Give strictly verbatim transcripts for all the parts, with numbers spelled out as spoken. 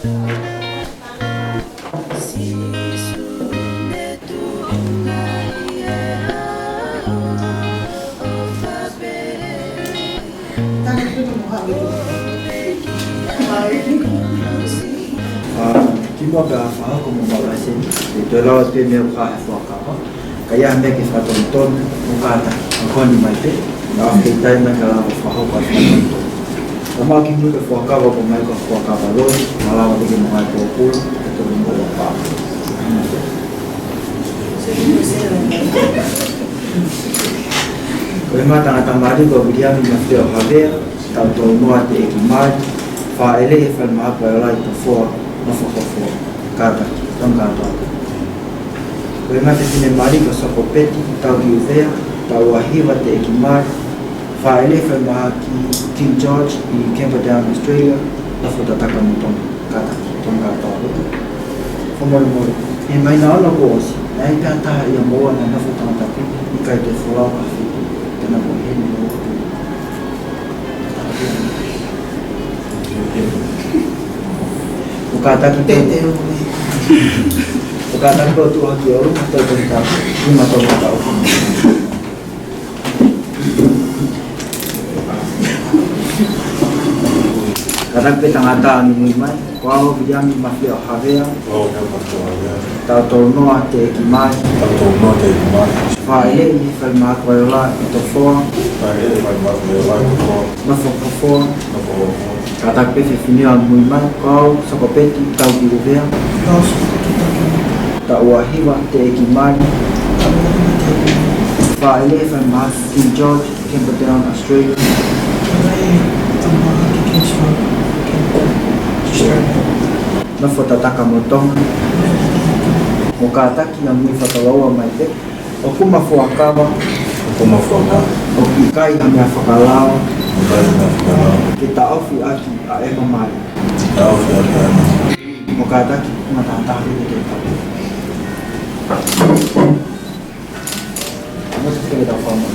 ʻA, kimuʻa pea fakahoko mo malaseni, ʻe toe lava pē meʻa ʻoku hā he fuakava. Ka ʻi ai ha meʻa ke fakatonutonu, ʻoku kātaki, ʻo koni mai pē, ʻo aʻu ki he taimi ke lava fakahoko ʻa e fakatonutonu. Ka mau ki mui ke fuakava, ko mai ko e fuakava loi, malava ke ke mo hai pōpula, ke tonu mo e pā. Ko e ngaahi tangata mali ko Viliami Mafeo Havea, taʻu tolu noa teʻeki mali, fāʻeleʻi he falemahaki ʻo e Laʻi Tofoa, Nofo Fofoa, kātaki, tau kātoa. Ko e ngaahi fefine mali ko Sokopeti Tauki Uvea, taʻu ua hiva teʻeki mali, fāʻeleʻi he falemahaki King George ʻi Campbelltown, Australia, nofo tataka mo Tonga, kātaki, tau kātoa. Fakamolemole, ʻi he māhina ono kuo ʻosi, naʻe ʻi ai pē ha taha ʻia moua naʻe nofo tangata pē, ʻikai toe folau ha feituʻu, te na mo heni mo ʻo kātaki pē. ʻO kātaki pē ʻo tuʻu hake ʻo ʻalu, ʻo tau tau, ʻi ma tau tau. Kātaki pē tangata ʻo muimui mai, ko au Viliami Mafeo Havea. Ko au Viliami Mafeo Havea. Taʻu tolu noa teʻeki mali. Taʻu tolu noa teʻeki mali. Fāʻeleʻi he falemahaki ʻo e Laʻi Tofoa. Fāʻeleʻi he falemahaki ʻo e Laʻi Tofoa. Nofo Fofoa. Nofo Fofoa. Kātaki pē fefine ʻo muimui mai, ko au Sokopeti Tauki Uvea. Ko au Sokopeti Tauki Uvea. Taʻu ua hiva teʻeki mali. Taʻu ua hiva teʻeki mali. Fāʻeleʻi he falemahaki King George, Campbelltown, Australia. Fāʻeleʻi he falemahaki King George, Campbelltown, Australia. Nofo tataka mo Tonga. Nofo tataka mo Tonga. Mo kātaki ʻo muimui fakalaua mai pē. ʻOku ma fuakava. ʻOku ma fuakava. ʻOku ʻikai ha meʻa fakalao. ʻOku ʻikai ha meʻa fakalao. Ke taʻofi ʻaki ʻa ʻema mali. Ke taʻofi ʻaki ʻa ʻema mali. Mo kātaki, ma tātā ki he tau. Mo te tau fama.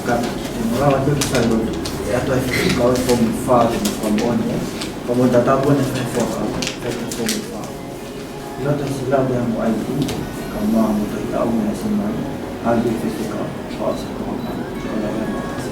Ka, te mou lava atu ki fai lotu. ʻE ʻatu ai fika ʻo e fomu fā, te mou fakamoʻoni, ē. Ka mou tatau pē ʻene fai fuakava, fai fomu fā. ʻI loto he silau te amo ai tu, ka mou mo tohi ʻau me ase mai, ʻa e fefeka, fā se ko ka, ko la ia ma ase.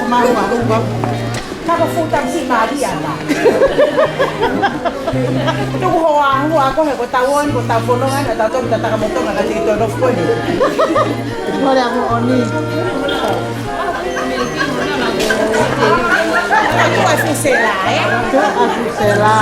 Maua, ua. Kapa futa si Malia na. Tuku hoa, hoa, ko he ko tau ō ni, ko tau fononga, na tau toki tataka mo Tonga, ka tiki tō nofo ko eni. Kole ʻa moʻoni. Tuku ʻa Fusela, ē? Tuku ʻa Fusela.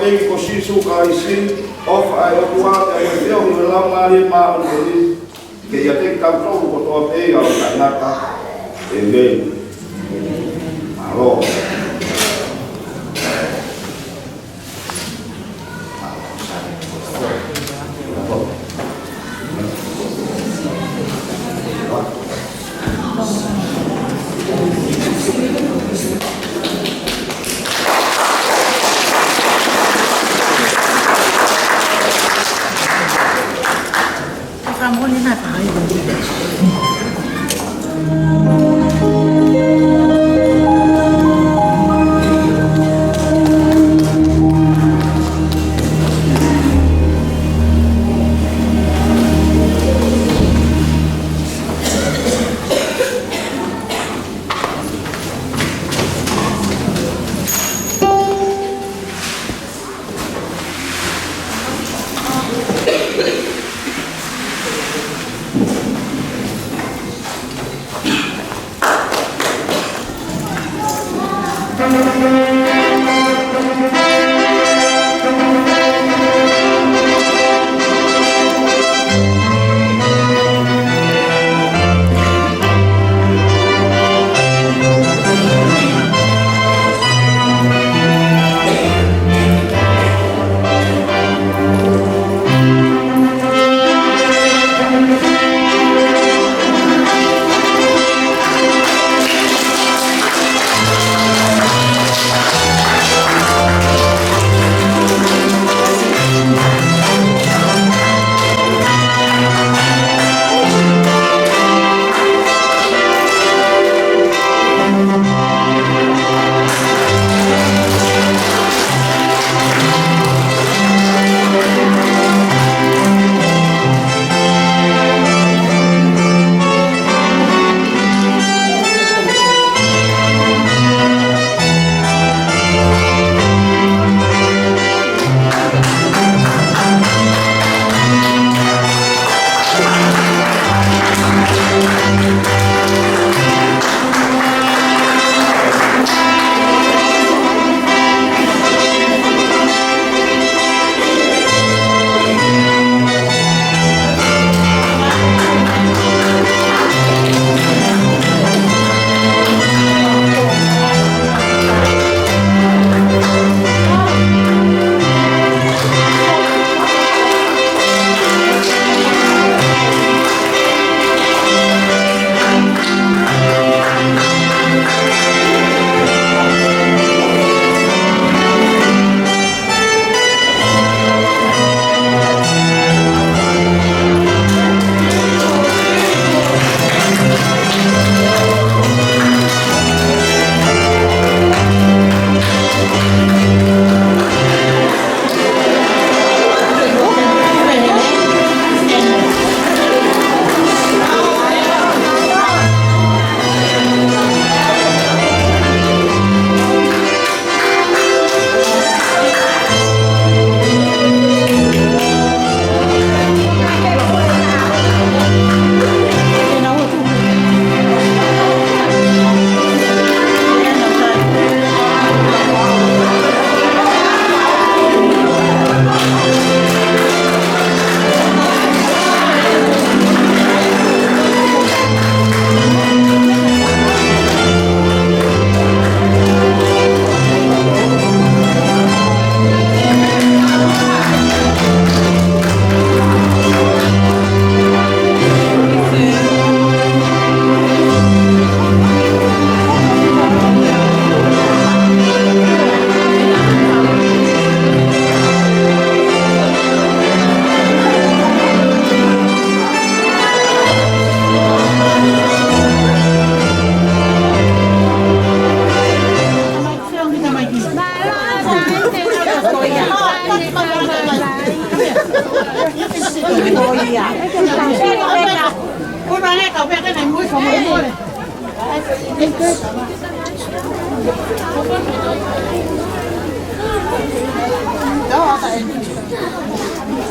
Ko Sīsū Kalaisi, ʻofa ʻa e ʻOtua, pea mo e feohi ʻo e Laumālie Māʻoniʻoni, ke ʻiate kitautolu kotoa pē ʻo taʻengata. ʻĒmeni. Mālō.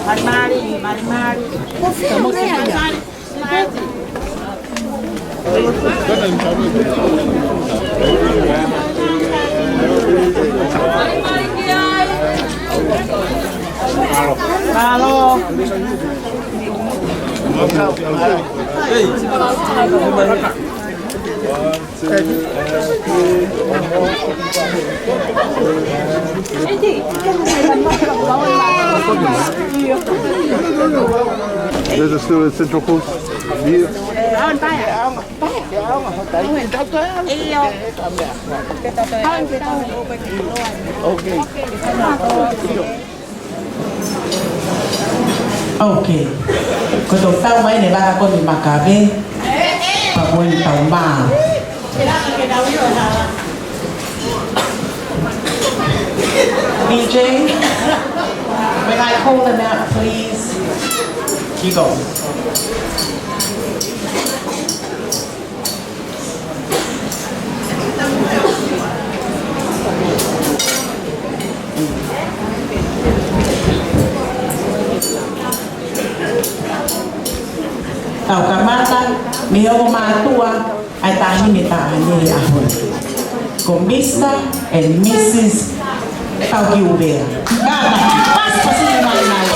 Malimali, malimali. Hello. There's a student at Central Coast. Yeah. Okay. Ko e tau mai ne vaka ko ni makave. Pa mo ni tau mā. D J, when I call them out, please, you go. Tau kamata mei he ongo mātuʻa ʻa e taʻahine taʻahine ʻi he ʻaho ni. Ko Mister and Missus Taukiuvea. Kātaki, pasipasi mai mai.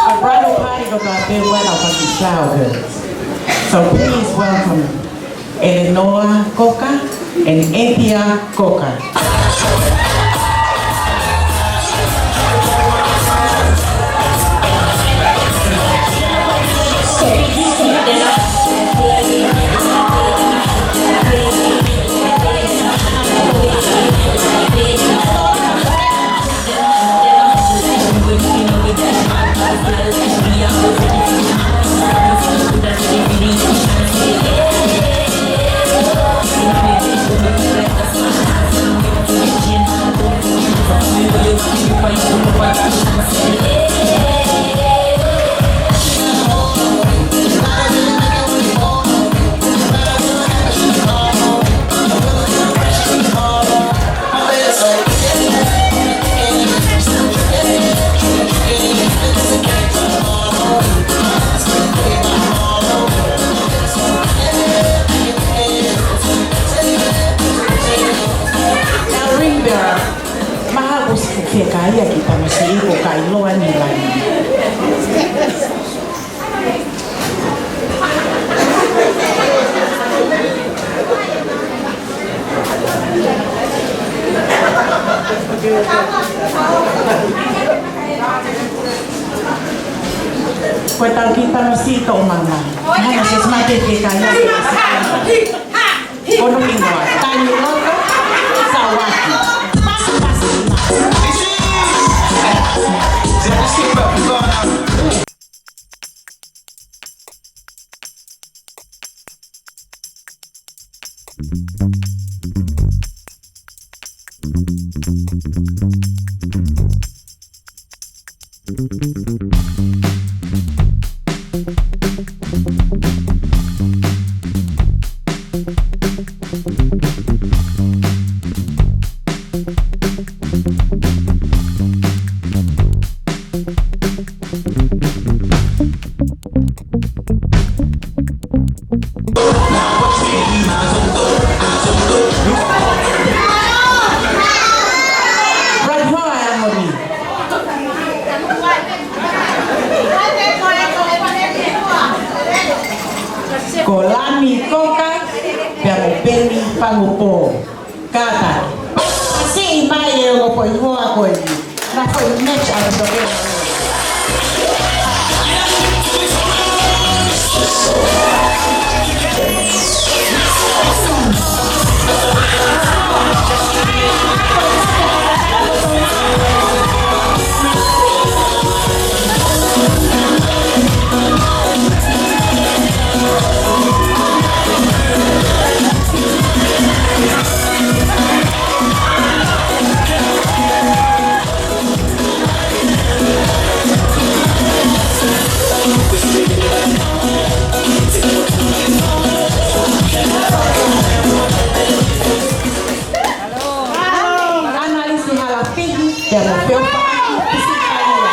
A bridal party ko ka pe wala pa ki shower. So please welcome Eleanor Coker and Anthea Coker. Now, ring bell. Maha kusi fekauʻaki tamasiʻi ko Kailoa ni lai. Ko e tau kiʻi tamasiʻi toʻo mama. Hana se smart ke kai. Kono ki ngoa. Tani loto. Sauaki. Pasi, pasi, pasi. Pangupō. Kātaki. Siʻi mai e ongo foʻi hoa ko eni. Naʻa foʻi match ʻa e tokeni. Analisi hala fihi, pea mo Feofaʻaki Pisikalia.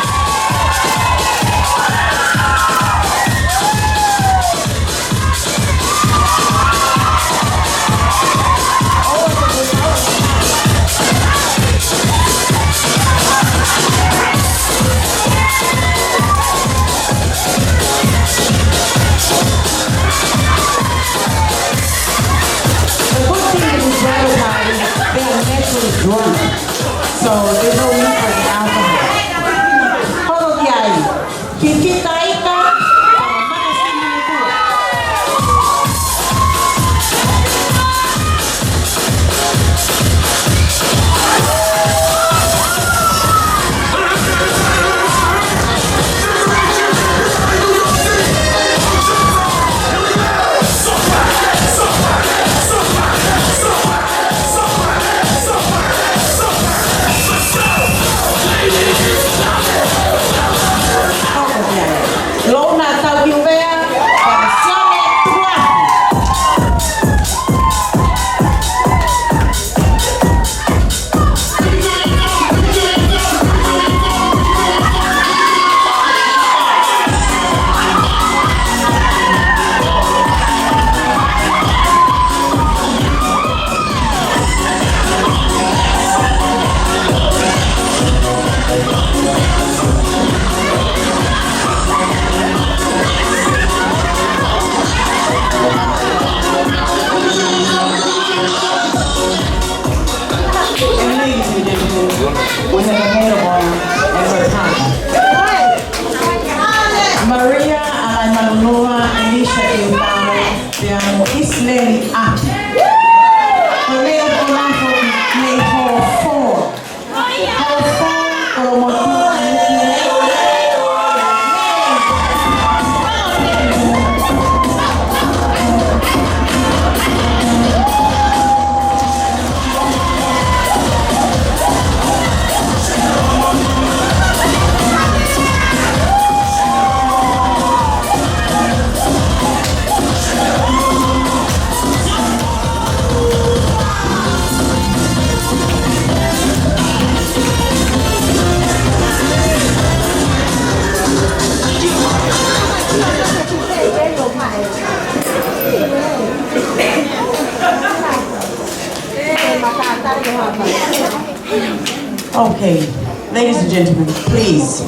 The good thing with this bridal party, they are naturally drunk. So there's no need for the alcohol. Hoko ki ai. Fifita ika, makasini ika. Lona tau ki uvea, Sione Tuahi. And ladies and gentlemen, we have a maid of honor and her partner. Maria Alaimanunua Elisha Kiutao, pea mo Isileli Api. Maria Kulafu, May Hall four. Hall four, Kolomotuʻa, Niu Silani. Okay, ladies and gentlemen, please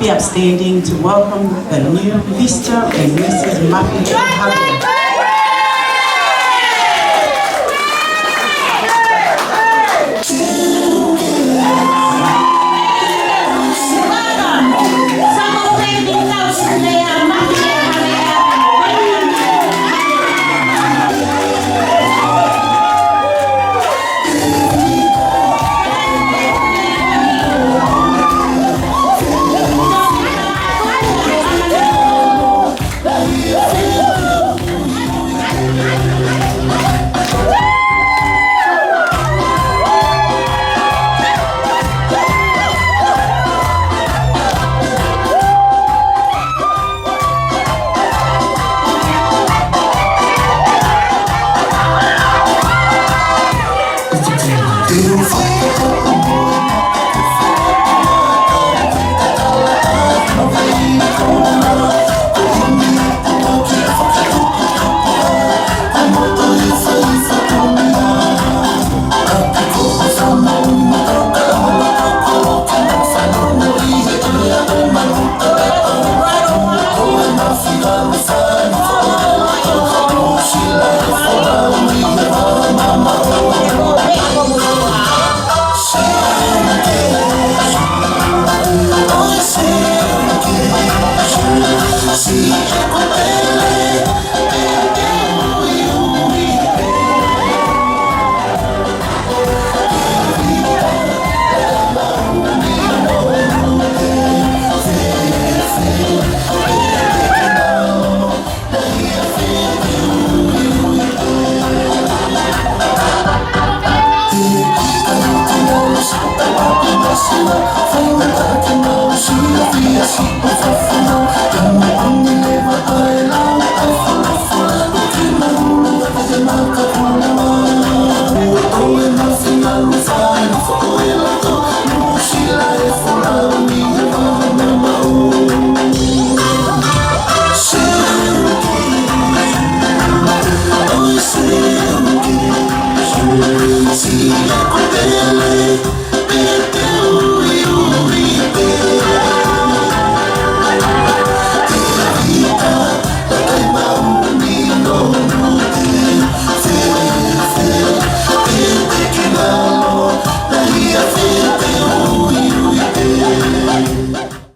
be upstanding to welcome the new Mister and Missus Mafi Hale.